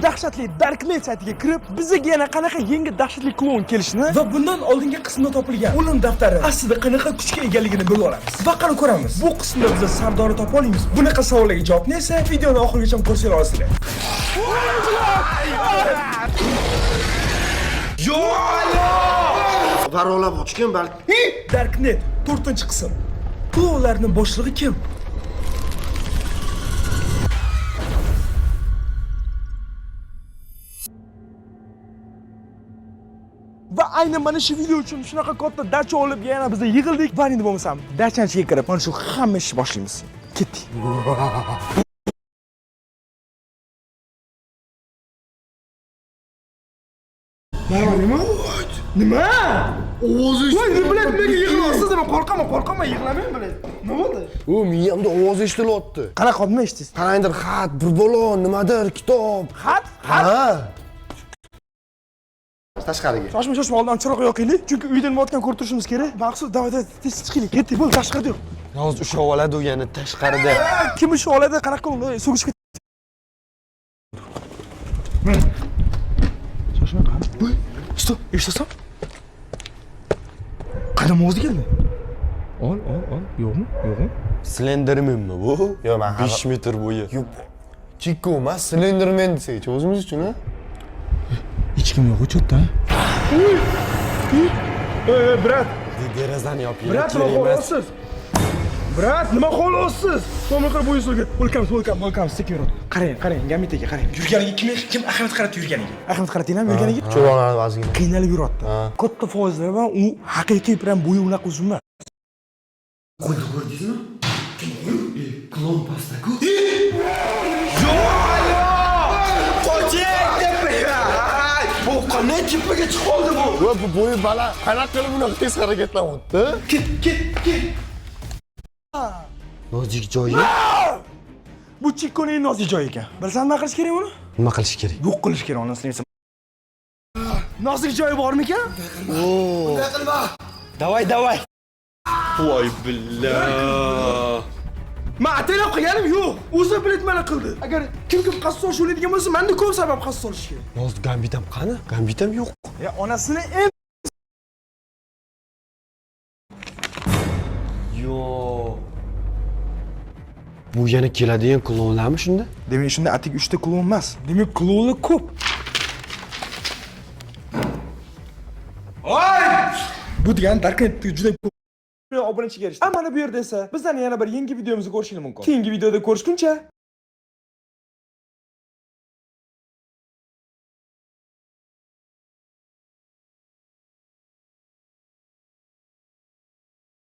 Dahshatli Darknet saytiga kirib, bizga yana qanaqa yangi dahshatli klon kelishini va bundan oldingi qismda topilgan o'lim daftari aslida qanaqa kuchga egaligini bilib olamiz. Va qani ko'ramiz. Bu qismda biz Sardorni topa olamiz. Bunaqa savollarga javobni esa videoni oxirigacha ko'rsanglar olasizlar. Varolab ochgan balki. Darknet 4-qism. Klonlarning boshlig'i kim? Va aynan mana shu video uchun shunaqa katta dacha olib yana biz yig'ildik. Va endi bo'lmasam dachani ichiga kirib mana shu hamma ishni boshlaymiz. Ketdik. Nima? Nima? Ovozi Voy, bilan nimaga yig'layapsiz? Men qo'rqaman, qo'rqaman, yig'lamang bilan. Nima bo'ldi? U miyamda ovoz eshitilyapti. Qanaqa nima eshitdingiz? Qanaqadir xat, bir balo, nimadir, kitob. Xat? Xat? Ha. Tashqariga. Shoshma, shoshma, oldin chiroq yoqaylik, chunki uyda nima o'tgan ko'rib turishimiz kerak. Maqsud, давай, давай, tez chiqaylik. Ketdik, bo'ldi, tashqarida yo'q. Hozir ushlab oladi u yana tashqarida. Kim ish oladi, qanaqa qilib so'kishga. Shoshma, qani? Voy, stop, eshitasan? Qadam ovozi keldi. Ol, ol, ol. Yo'qmi? Yo'qmi? Slendermanmi bu? Yo'q, man 5 metr bo'yi. Yo'q. Chikko emas, Slenderman desak, o'zimiz uchun, ha? Hech kim yo'q, cho'tda. Ey, brat, Derazani yoping. Brat, nima xohlayapsiz? Brat, nima xohlayapsiz? Tomon qilib bo'yi so'lga. O'lkamiz, o'lkamiz, o'lkamiz, sekin yuradi. Qarang, qarang, Gambit aka, qarang. Yurganiga kim ahamiyat qaratdi yurganiga? Ahamiyat qaratdinglarmi yurganiga? Cho'lonadi ozgina. Qiynalib yuradi. Katta foizlar bilan u haqiqiy prям bo'yi unaqa uzun emas. Qo'lni ko'rdingizmi? Klon pastda-ku. Bu qanday tepaga chiqib oldi bu? Va bu bo'yi baland. Qanaqa qilib bunaqa tez harakatlanyapti? Ket, ket, ket. Nozik joyi. Bu Chikkoning nozik joyi ekan. Bilsan nima qilish kerak uni? Nima qilish kerak? Yo'q qilish kerak uni, sizlar. Nozik joyi bormikan? Davay, davay. Voy billah. Men ataylab qilganim yo'q. O'zi bilet mana qildi. Agar kim qasd solish o'ylaydigan bo'lsa, menda ko'p sabab qasd solish kerak. Hozir Gambit ham qani? Gambit ham yo'q. Ya onasini em Yo'q. Bu yana keladigan klonlarmi shunda? Demak, shunda atik 3 ta klon emas. Demak, klonlar ko'p. Oy! Bu degani Darknetda juda ko'p obunachiga erishdi. Mana bu yerda esa bizlarning yana bir yangi videomizni ko'rishingiz mumkin. Keyingi videoda ko'rishguncha